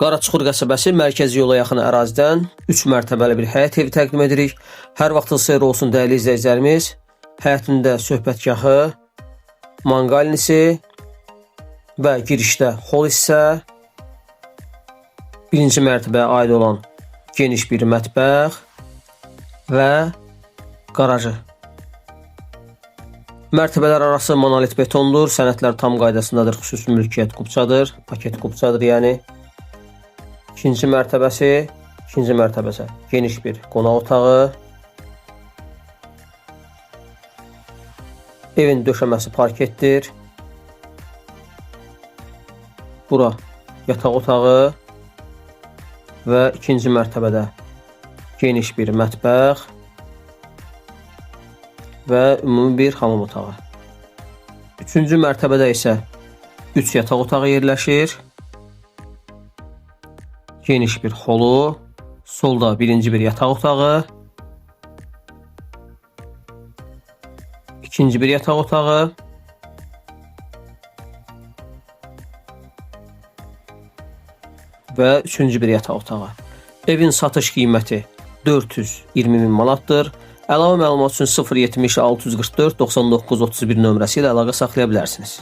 Qaraçuxur qəsəbəsi mərkəzi yola yaxın ərazidən 3 mərtəbəli bir həyət evi təqdim edirik. Hər vaxtınız xeyir olsun dəyərli izləyicilərimiz. Həyətində söhbətgahı, manqalnisi və girişdə hol hissə, birinci mərtəbəyə aid olan geniş bir mətbəx və qarajı. Mərtəbələr arası monolit betondur, sənədlər tam qaydasındadır, xüsusi mülkiyyət kupçadır, paket kupçadır yəni. İkinci mərtəbəsi, ikinci mərtəbəsi geniş bir qonaq otağı. Evin döşəməsi parketdir. Bura yataq otağı və ikinci mərtəbədə geniş bir mətbəx və ümumi bir hamam otağı. Üçüncü mərtəbədə isə 3 yataq otağı yerləşir. Geniş bir holu, solda birinci bir yataq otağı, ikinci bir yataq otağı, və üçüncü bir yataq otağı. Evin satış qiyməti 420 min manatdır. Əlavə məlumat üçün 070 644 99 31 nömrəsi ilə əlaqə saxlaya bilərsiniz.